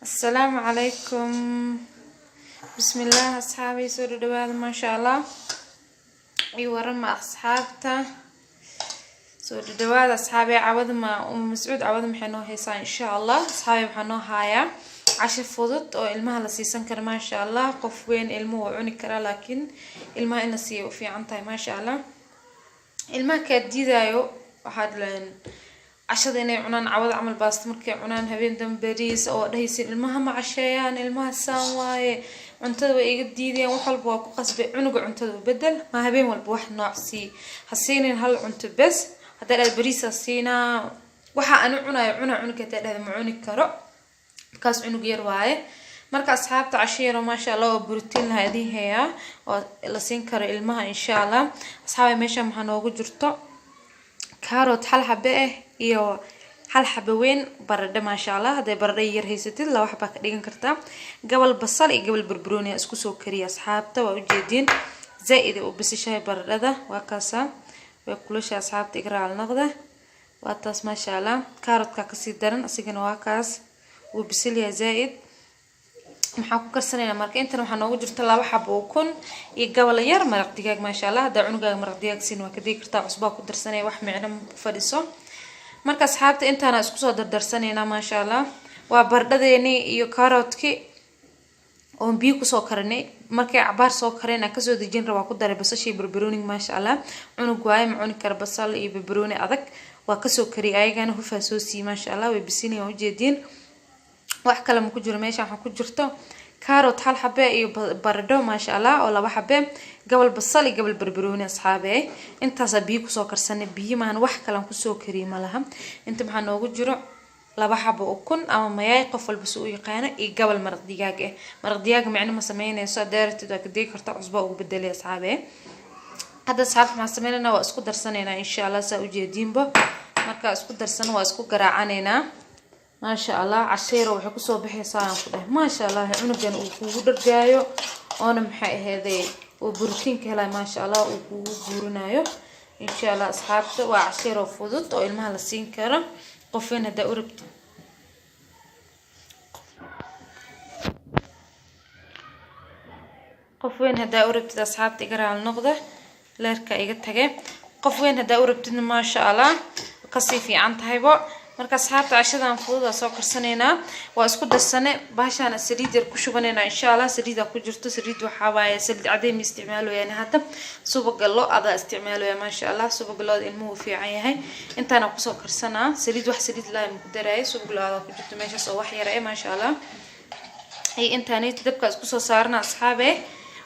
Asalaamu calaykum. Bismillaah, asxaabay, soo dhadhawaada. Maasha Allah, iyo warama asxaabta, soo dhadhawaada asxaabay. Cawada ma Mascuud, cawada maxay noo haysaa insha Allah? Asxaabay, waxaa noo haayaa casho fudud oo ilmaha la siisan karo, maasha Allah. Qof weyn ilmuhu waa cuni karaa, laakiin ilmaha in la siiyo u fiican tahay, maasha Allah. Ilmaha kaa diidaayo waxaad leen cashada inay cunaan cawada camal baasta markay cunaan, habeen dambe bariis oo dhahaysin, ilmaha ma casheeyaan, ilmaha saan waaye, cuntada way iga diidayaan, wax walba waa ku qasbay. Cunuga cuntada u bedel, ma habeen walba wax nooc sii, ha siinin hal cunto bes. Haddaa dhahda bariisa siinaa, waxa aan u cunayo cuna, cunuga haddaa dhahda ma cuni karo, markaas cunug yar waaye. Marka asxaabta, casho yaro, maasha Allah, oo borotiin laha idiin hayaa oo la siin karo ilmaha insha Allah. Asxaabay, meesha maxaa noogu jirto? Carrot hal xabe ah iyo hal xabe weyn baradho, maasha Allah. Hadday baradho yar haysatid, laba xabaa ka dhigan kartaa. Gabal basal iyo gabal barbarooni isku soo kariya. Asxaabta, waa ujeediin, zaa-id ay u bisishahay baradhada, waa kaasa, way kulushay. Asxaabta, igraal noqda, waa taas, maasha Allah. Carrotka kasii daran, asigana waa kaas, wuu bisil yahay zaa-id. Maxaa ku karsanaynaa marka? Intan waxaa noogu jirta laba xabo ukun iyo gabal yar maraq digaag, maasha Allah. Haddaa cunugaaga maraq digaag siin, waa ka digi kartaa, cusbaa ku darsanaya, wax micno ma ku fadhiso. Marka asxaabta, intaana isku soo dardarsanaynaa, maasha Allah. Waa bardhadeeni iyo carrotki oon biyo kusoo karinay. Markay cabaar soo kareen aan kasoo dejin rabaa, ku daray basashii, barbarooniga, maasha Allah. Cunug waaye, ma cuni kara basal iyo barbarooni adag, waa kasoo kariyay, ayagana hufaa soo siiyey, maasha Allah. Way bisinayaan, ujeediin. Wax kale ma ku jiro meesha. Waxaa ku jirto carrot hal xabe iyo baradho, maasha Allah, oo laba xabe, gabal basal iyo gabal barbarooni. Asxaabe, intaasaa biyo kusoo karsanay, biyo maahan, wax kalean kusoo kariyay ma laha. Inta maxaa noogu jiro? Laba xabo ukun ama mayaay, qof walba si u yaqaano, iyo gabal maraq digaag ah. Maraq digaag micno ma sameynayso, haddaa rabtid waa ka digi karta, cusba ugu bedelay. Asxaabe, hadda asxaabta, maxaa sameynaynaa? Waa isku darsanaynaa insha Allah. Saa ujeediinba, markaa isku darsano, waa isku garaacanaynaa, maasha Allah. Casheero waxay kusoo baxaysaa aan ku dhahay, maasha Allah, cunugan uu kugu dhargaayo, oona maxay aheeday, uu borotiinka helayo, maasha Allah, uu kugu guurinayo insha Allah. Asxaabta, waa casheero fudud oo ilmaha la siin karo. Qofin haddaa u rabtid, qof weyn haddaa u rabtid, asxaabta, iga raal noqda, leerka iga tage. Qof weyn haddaa u rabtidna, maasha Allah, kasii fiican tahaybo. Marka asxaabta, cashadan fududa soo karsanaynaa, waa isku darsane. Bahashaan saliid yar ku shubanaynaa insha Allah. Saliida ku jirto, saliid waxaa waaye saliid cadey ma isticmaalooyaan hadda, subaga lo adaa isticmaalooya, maasha Allah. Subaga looda ilmuhu fiican yahay. Intaana kusoo karsanaa saliid, wax saliid laa ma ku daraayay. Subag lo adaa ku jirto meeshaas oo wax yara eh, maasha Allah. Iyo intaanit dabka isku soo saarna, asxaabe,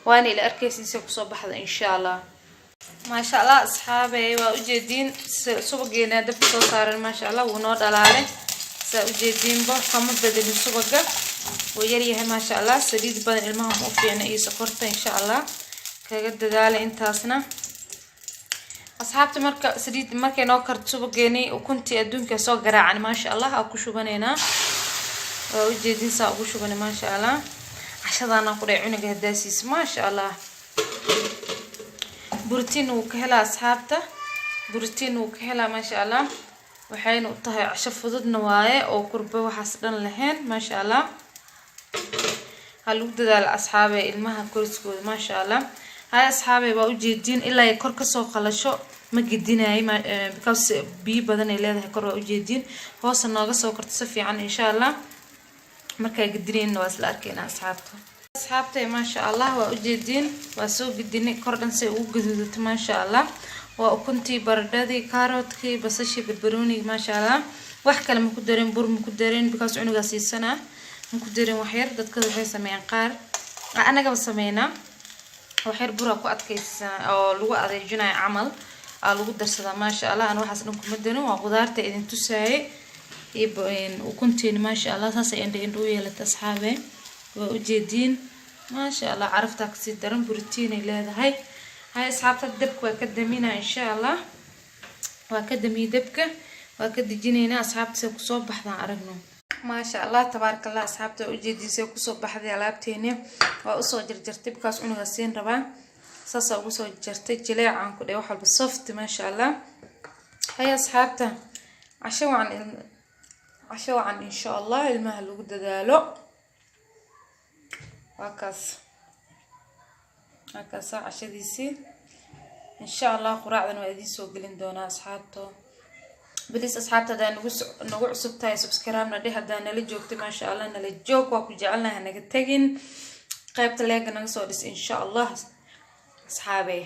waana ila arkaysin si kusoo baxda insha Allah. Maasha Allah, asxaabe, waa ujeediin, subageena dabka soo saaran, maasha Allah, wuu noo dhalaalay. Saa ujeediinba, kama bedelin subaga, wuu yaryahay, maasha Allah. Saliid badan ilmaha ma u fiicna iyo sokorta, insha Allah, kaga dadaala intaasna, asxaabta. Marka saliid markay noo karto subageeni, ukuntii adduunka soo garaacan, maasha Allah, aa ku shubanaynaa. Waa ujeediin saa ugu shubanay, maasha Allah. Cashadaana ku dhahay cunuga hadaasiis, maasha Allah, borotiin wuu ka helaa. Asxaabta, borotiin wuu ka helaa, maasha Allah. Waxayna u tahay casho fududna waaye oo kurba waxaas dhan lahayn, maasha Allah. Ha lagu dadaalo, asxaabe, ilmaha koriskooda, maasha Allah. Hay asxaabe, waa ujeediin, ilaa ay kor kasoo qalasho ma gedinaay, because biyo badan ay leedahay kor. Waa ujeediin, hoosa nooga soo korto si fiican insha Allah. Markaa gedinayna waa isla arkeynaa, asxaabta. Asxaabta, maasha Allah, waa ujeediin, waa soo gedinay, kor dhan say ugu gaduudato, maasha Allah. Waa ukuntii, baradhadii, kaaroodkii, basashii, barbaroonigi, maasha Allah. Wax kale ma ku darin, bur ma ku darin, because cunugaa siisanaa, ma ku darin. Waxyar dadka waxay sameeyaan qaar, anagaba sameynaa, waxyar buraa ku adkaysa oo lagu adeejinayo camal aa lagu darsadaa, maasha Allah. Ana waxaas dhan kuma darin, waa qudaarta idin tusaayay iyo ukunteeni, maasha Allah. Saasay indha indha u yeelata, asxaabe, waa ujeediin, maasha Allah. Caraftaa kasii daran, borotiinay leedahay. Hay asxaabta, dabka waa ka daminaa insha Allah, waa ka damiyey dabka, waa ka dejinaynaa. Asxaabta, say kusoo baxdaan aragno, maasha Allah, tabaaraka Allah. Asxaabta, waa ujeediin say kusoo baxday alaabteeni. Waa usoo jarjartay because cunuga siin rabaa, saasaa ugu soo jartay, jileecaan ku dhahay, wax walba soft, maasha Allah. Hay asxaabta, casho wacan. Casho wacan insha Allah. Ilmaha lagu dadaalo. Waa kaas, waa kaasa cashadiisii insha Allah. Quraacdan waa idiin soo gelin doonaa, asxaabto. Please asxaabta, haddaa nagu cusub tahay, subscribe na dheh. Haddaa nala joogtay, maasha Allah, nala joog, waa ku jecelnahay, hanaga tegin. Qaybta like-ga naga soo dhis insha Allah, asxaabe.